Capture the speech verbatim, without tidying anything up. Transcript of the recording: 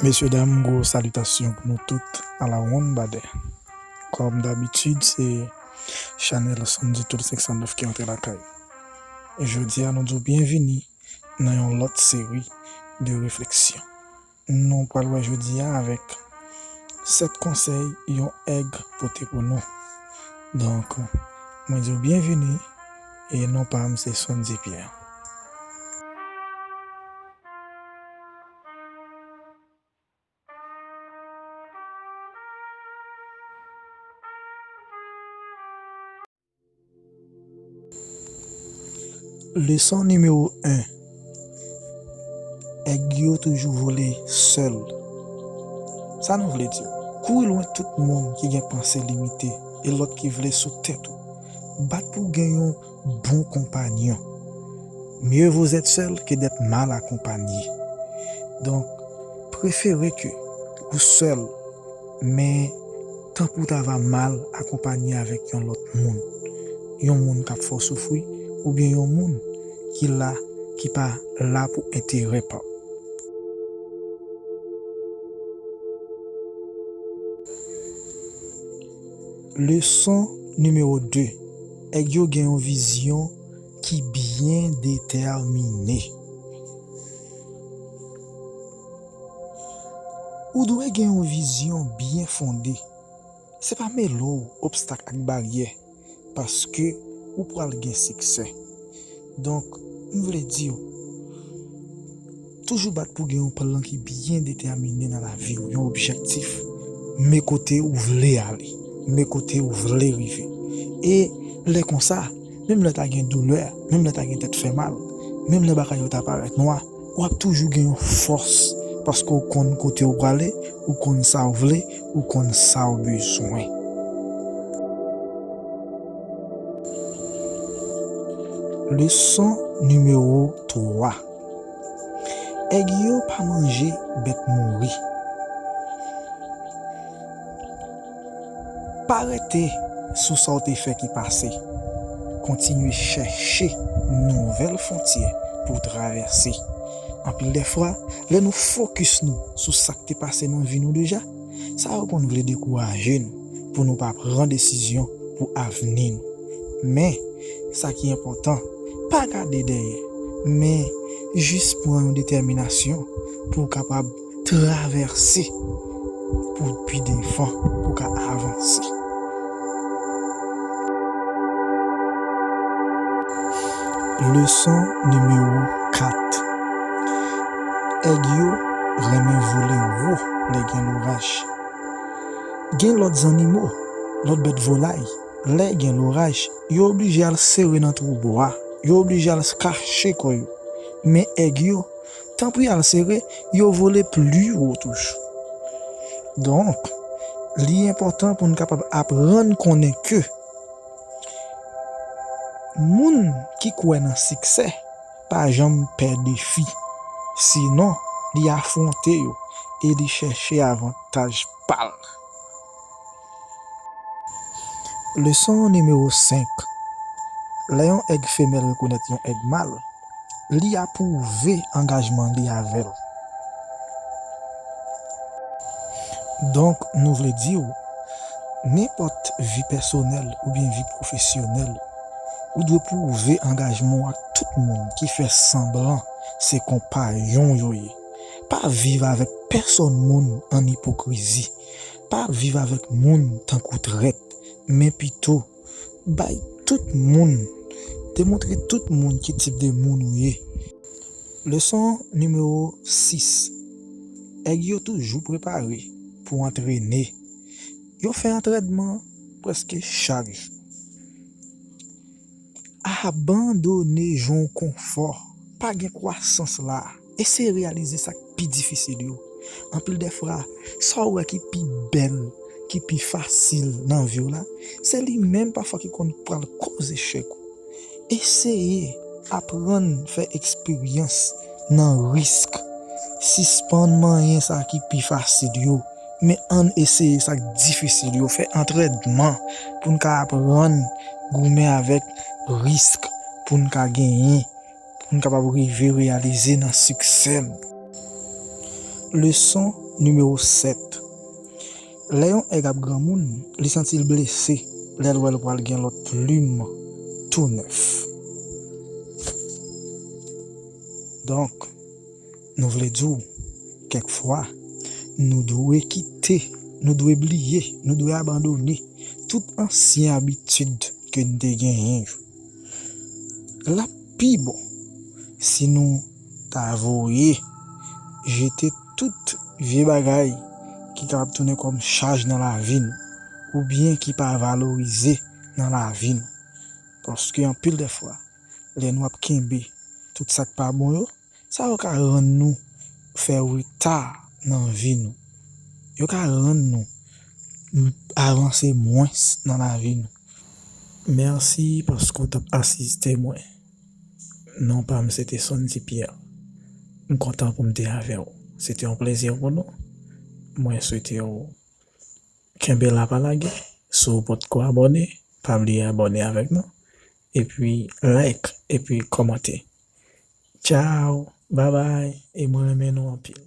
Mesye dam, gwo salitasyon pou nou tout a la wonn badè. Kòm dabitid, se chanèl Sandy Tool senk san nèf ki antre lakay. Jodi a, nou di w byenvini nan yon lòt seri de refleksyon. Nou pral wè jodi a avèk sèt konsèy yon èg pote pou nou. Donk, mwen di w byenvini, e non pa m se Sandy Pierre. Leson nimewo en. Èg yo toujou vole sèl. Sa nou vle di? Kouri lwen tout moun ki gen panse limite e lòt ki vle sou tèt ou. Bat pou w gen yon bon konpanyon. Mieux vaut être seul que d'être mal accompagné. Donk, prefere ke ou sèl, men tanpri w ta va mal akonpanye avèk yon lòt moun. Yon moun k ap fè w soufri, oubyen yon moun ki la, ki pa la pou enterè pa w. Leson nimewo de. Èg yo gen yon vizyon ki byen detèmine. Ou dwe gen yon vizyon byen fonde. Se pa mele w obstak ak baryè, paske ou pral gen siksè. Donk, m vle di w, toujou bat pou gen yon plan ki byen detèmine nan lavi w, yon objektif. Men kote ou vle ale, men kote ou vle rive. E lè konsa, menm lè ta gen doulè, menm lè ta gen tèt fè mal, menm lè bagay yo ta parèt nwa, w ap toujou gen yon fòs, paske w konn kote w prale, ou konn sa w vle, ou konn sa w bezwen. Leson nimewo twa. Èg yo pa manje bèt mouri. Pa rete sou sa w te fè ki pase. Kontinye chèche nouvèl fwontyè pou w travèse. Anpil dè fwa, lè nou fokis nou sou sa k te pase nan vi nou deja, sa yo konn vle dekouraje nou pou nou pa pran desizyon pou avni nou. Men, sa ki enpòtan, pa gade dèyè, men jis pran yon detèminasyon pou w kapab travèse pou pi devan, pou w ka avanse. Leson nimewo kat. Èg yo renmen vole wo lè gen loraj. Gen lòt zannimo, lòt bèt volay, lè gen loraj, yo oblije al sere nan twou bwa, yo oblije al kache kò yo. Men èg yo, tanpri al sere, yo vole pli wo toujou. Donk, li enpòtan pou n kapab aprann konnen ke moun ki kwè nan siksè pa janm pè defi. Sinon, li afwonte yo e li chèche avantaj pa l. Leson nimewo senk. Lè yon èg femèl rekonèt yon èg mal, li apwouve angajman li avè l. Donk, nou vle di w, nenpòt vi pèsonèl oubyen vi pwofesyonèl, ou dwe pwouve angajman w ak tout moun ki fè sanblan se konpayon yo ye. Pa viv avèk pèsòn moun an ipokrizi. Pa viv avèk moun tankou trèt, men pito bay tout moun, demontre tout moun ki tip de moun ou ye. Leson nimewo sis. Èg yo toujou prepare pou antrene. Yo fè antrènman prèske chak jou. Abandone zòn konfò. Pa gen kwasans la. Eseye reyalize sa k pi difisil yo. Anpil dè fwa, sa w wè ki pi bèl, ki pi fasil nan vi w la, se li menm pafwa ki konn pral koz echèk ou. Eseye aprann fè eksperyans nan risk. Sispann manyen sa ki pi fasil yo, men ann eseye sa k difisil yo. Fè antrènman pou n ka aprann goumen avèk risk, pou n ka genyen, pou n kapab rive reyalize nan siksè n. Leson Nimewo sèt. Lè yon èg ap granmoun, li santi l blese lè l wè l pral gen lòt plim tou nèf. Donk, nou vle di w, kèk fwa, nou dwe kite, nou dwe bliye, nou dwe abandone tout ansyen abitid ke n te genyen yo. L ap pi bon si nou ta voye jete tout vye bagay ki kapab tounen kòm chaj nan lavi nou, oubyen ki pa valorize nan lavi nou. Paske anpil de fwa, lè nou ap kenbe tout sa k pa bon yo, sa yo ka rann nou fè reta nan vi nou. Yo ka rann nou avanse mwens nan lavi nou. Mèsi paske w t ap asiste mwen. Non pa m se te Sondy Pierre. M kontan pou m te avè w. Se te yon plezi pou nou. Mwen swete w kenbe la pa lage. Si w potko abòne, pa bliye abòne avèk nou. Epi like, epi kòmante. Tchao, babay, e mwen renmen nou anpil.